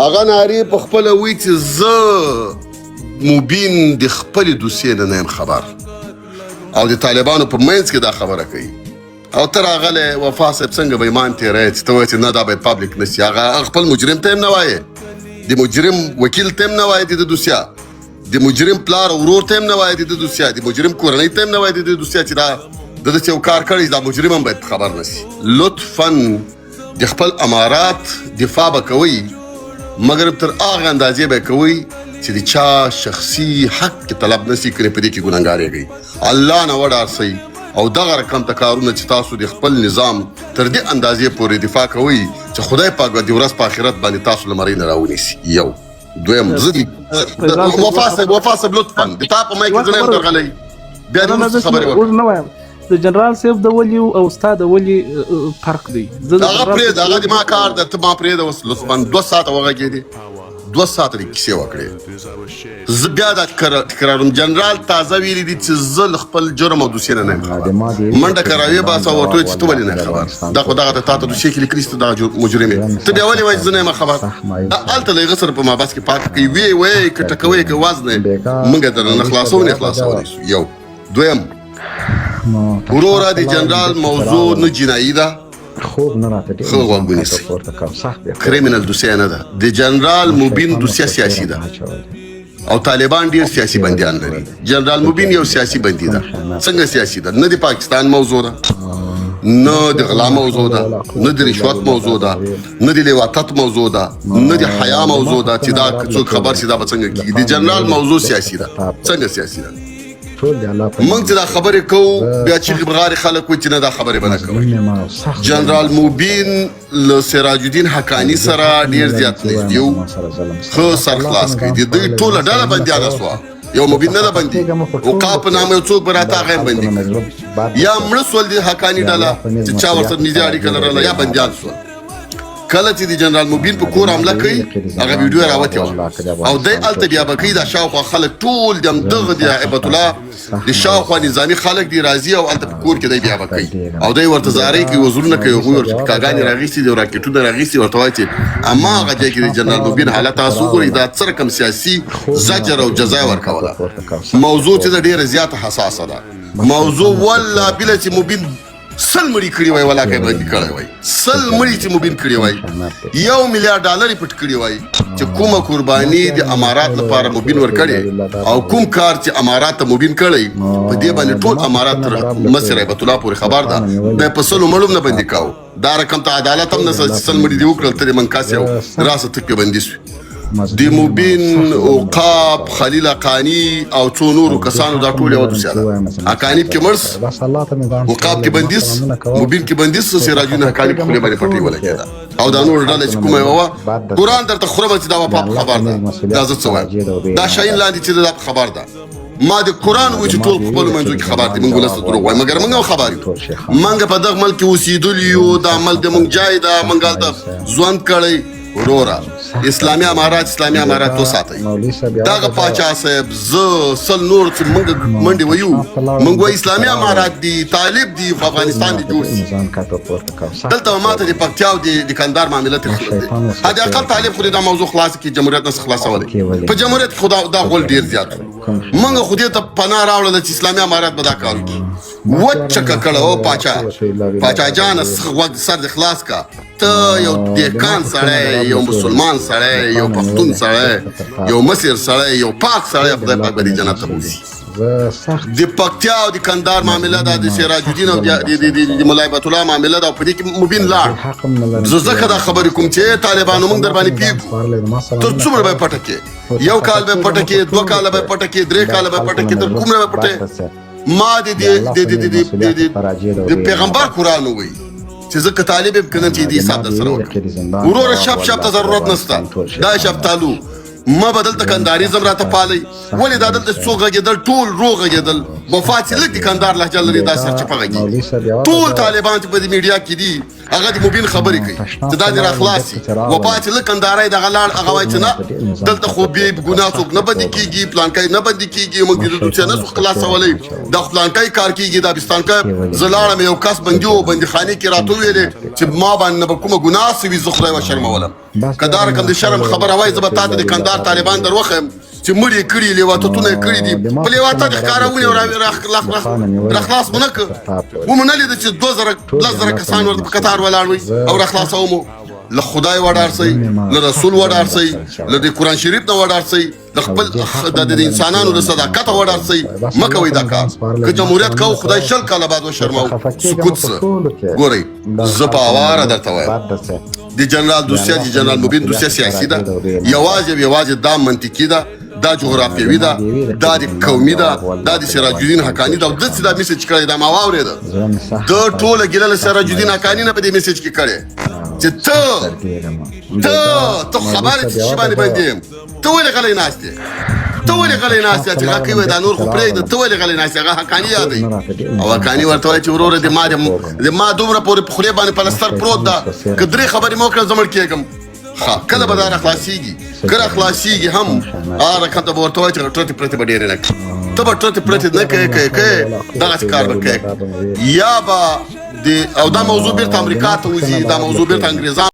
هغه ناری په خپله وایي چې زه مبین د خپلې دوسیې نه نه یم خبر او د طالبانو په منځ کې دا خبره کوي. او ته راغلی وفا صاحب، څنګه به ایمان تېری چې ته وایې چې نه، دا باید public نه شي؟ هغه خپل مجرم ته هم نه وایې، د مجرم وکیل ته هم نه وایې، د ده دوسیه د مجرم پلار او ورور ته هم نه وایې، د ده دوسیه د مجرم کورنۍ ته هم نه وایې، د ده دوسیه چې دا د ده یو کار کړی، دا مجرم هم باید خبر نه شي. لطفا د خپل امارات دفاع به کوئ، مګر تر هغه اندازې به کوئ چې د چا شخصي حق کې طلب نسی کړي، په دې کې ګناهګارېږئ. الله نه وډار سئ او دغه رقم ته کارونه چې تاسو د خپل نظام تر دې اندازې پورې دفاع کوئ چې خدای پاک به د ورځ په آخرت باندې تاسو له مرۍ نه راونیسي. یو دویم زه دي وفا صاحب، وفا صاحب، لطفا د تا په مایک کې زه نه یم درغلی، بیا دې وروسته خبرې وکړه. اوس نه وایم. د جنرال صاحب د ولي او ستا د ولي فرق دی. زه هغه پرېږده، هغه د ما کار ده، ته ما پرېږده اوس. لطفا 2 ساعته وغږېدې، 2 ساعته دې کیسې وکړې. زه بیا دا تکراروم، جنرال تازه ویلي دي چې زه له خپل جرم او دوسیې نه نه یم خبر. منډه کراوې باسه، ورته وایي چې ته ولې نه یې خبر؟ دا خو دغه ته تاته دوسیې کې لیکلي چې ته دغه مجرم یې، ته بیا ولې وایې چې زه نه یم خبر؟ دا هلته له هغه سره په محبس کې پاتې کوي، ویې وایې که ټکوې که وزنې، موږ درنه نه خلاصوو، نه خلاصولی شو. یو دویم وروره، د جنرال موضوع نه جنایي ده. خوب نه راته ډېر ښه غوږ ونیسئ، criminal دوسیه نه ده. د جنرال مبین دوسیه سیاسي ده او طالبان ډیر سیاسي بندیان لري. جنرال مبین یو سیاسي بندي ده. څنګه سیاسي ده؟ نه د پاکستان موضوع ده، نه د غلا موضوع ده، نه د رشوت موضوع ده، نه د لیواطت موضوع ده، نه د حیا موضوع ده چې دا څوک خبر شي دا به څنګه کیږي. د جنرال موضوع سیاسي ده. څنګه سیاسي ده؟ موږ چې دا خبرې کوو، بیا چې بغارې خلک وایي چې نه، دا خبرې به نه کوي. جنرال مبین له سراج الدین حقاني سره ډیر زیات نږدې وو، ښه سر خلاص کړي. د دوی ټوله ډله بندیانه سوه، یو مبین نه ده بندي، عقاب په نامه یو څوک به راته، هغه هم بندي کړي. یا مړه سول د حقاني ډله چې چا ورسره نږدې اړیکه لرله، یا بندیان سول. کله چې د جنرال مبین په کور حمله کوي، هغه ویډیو راوتې وه او دی هلته بیا بکوي. دا شاوخوا خلک ټول د همدغه د هبت الله د شاوخوا نظامي خلک دي، راځي او هلته په کور کې دی بیا بکوي او دی ورته زارۍ کوي، وزرونه کوي. هغوی ورته پیکاګانې راغیستي دي او راکټونه راغیستي، ورته وایي چې اما هغه ځای کې د جنرال مبین حالت تاسو وګورئ. دا څه رقم سیاسي زجر او جزا ورکوله. موضوع چې ده ډېره زیاته حساسه ده موضوع. والله بله چې مبین 100 مړي کړي وای، ولا کوي بندي کړی وای، 100 مړي چې مبین کړي وای، 1 میلیارډ ډالر یې پټ کړي وای، چې کومه قرباني د امارات لپاره مبین ورکړي او کوم کار چې امارات ته مبین کړی، په دې باندې ټول امارات تر مصر هیبت الله پورې خبر ده، د په 100 مړو نه بندي کاو. دا رقم ته عدالت هم نه، 100 مړي دی وکړل، ترې منکاسي او راسه تک بندي سوي. د مبین، عقاب، خلیل حقانی او څو نورو کسانو دا ټول یو دوسیه ده. حقانی کې مرس، عقاب کې بندیس، مبین کې بندیس، سراج الدین حقانی په خپل باندې پټي ولګیدا او دا نور ډله چې کومه یوه قرآن درته خورم چې دا وفا په خبر ده. دا زه څه وایم؟ دا شاهین لاندې چې دا په خبر ده. ما د قرآن و چې ټول خپل منځو کې خبر دي. مونږ ولس ته دروغ وایو، مګر مونږ هم خبر یو. مونږ په دغه ملک کې اوسېدلي یو، دا ملک د مونږ جای ده، مونږ هلته ژوند کړی. وروره، اسلامي امارات، اسلامي امارات وساتئ. دغه پاچا صاحب، زه، 100 نور چې مونږ منډې ویو، مونږ وایو اسلامي امارات دي، طالب دي، خو افغانستان دي جوړ سي. دلته ماته د پکتیا او د کندهار معامله ترې خلاص دی. حد اقل طالب خو دې دا موضوع خلاص کړي، جمهوریت نه خلاصولی. په جمهوریت کې خو دا غول ډیر زیات. مونږ خو دې ته پناه راوړله چې اسلامي امارات به دا کار وکړي. وچکه کړه او پاچا، پاچا جان، غوږ سر دې خلاص کا. ته یو دهقان سړی، یو مسلمان سړی، یو پښتون سړی، یو مصر سړی، یو پاک سړی، خدای پاک به دې جنت ته بوځي. د پکتیا او د کندهار معامله ده، د سراج الدین او د ملا هبت الله معامله ده. په دې کې مبین لاړ. زه ځکه دا خبرې کوم چې طالبانو، موږ در باندې پیږو، تر څومره به پټه کې؟ یو کال به پټه کې، 2 کاله به پټه کې، 3 کاله به پټه کې، تر کومه به پټه؟ ما د د د د د د د پیغمبر قرآن وایي چې زه که طالب یم کنه چې دې حساب در سره وکړم. وروره، شپ شپ ته ضرورت نشته. دا شپتالو ما بدل ته کندهاریزم راته پالي. ولې دا دلته څوک غږېدل؟ ټول روغ غږېدل. وفا چې لږ د کندهار لهجه لري، دا سرچپه غږېږي. ټول طالبان چې په دې میډیا کې دي، هغه د مبین خبرې کوي چې دا دې راخلاص شي. وپاتې له کندهاره دغه لاړ، هغه وایي چې نه دلته خو بې ګناه څوک نه بندي کېږي، پلانکی نه بندي کېږي، موږ د دوسیه نه سو خلاصولی، دا خو پلانکی کار کېږي، دا بستانکی. زه لاړم یو کس بندي و، بندیخانې کې راته وویلې چې ما باندې نه به کومه ګناه سوي، زه خدای وشرمولم. که دا رقم د شرم خبره وای، زه به تاته د کندهار طالبان در وښیم چې مړ یې کړي، لیواتتونه یې کړي دي، په لیواتت ښکاره ونیو، راخلاص مو نه کړ، ومو نه لیده چې 2000 10,000 کسان ورته په کتار ولاړ وي او راخلاصوو مو. له خدای وډار سئ، له رسول وډار سئ، له دې قرآن شریف نه وډار سئ، د خپل د انسانانو له صداقته وډار سئ، مه کوئ دا کار. که جمهوریت کوو، خدای 20 کاله بعد وشرماو. سکوت څه ګورئ، زه په اواره درته وایم، د جنرال دوسیه، د جنرال مبین دوسیه سیاسي ده، یوازې یوازې دا منطقي ده، دا جغرافیوي ده، دا د قومي ده، دا د سراج الدین حقاني ده. او داسې دا میسج کړی، دا ما واورېده، د ټوله ګیله له سراج الدین حقاني نه په دې میسج کې کړی چې ته ته ته خبر یې چې څه باندې بندي یم، ته ولې غلی ناست یې، ته ولې غلی ناست یې چې هغه کوي دا نور خو پرېږده، ته ولې غلی ناست یې؟ هغه حقاني یادوي او حقاني ورته وایي چې وروره د ما د ما دومره پورې په خولې باندې پلستر پروت ده، که درې خبرې مې وکړې زه مړ کېږم. ښه کله به دا راخلاصېږي؟ که راخلاصېږي هم هغه رقم ته به ورته وایي چې ټوټې پرتې به ډېرې نه کړې، ته به ټوټې پرتې نه کوې، کوې کوې دغسې کار به کوې یا به د او دا موضوع بیرته امریکا ته وځي، دا موضوع بیرته انګریزان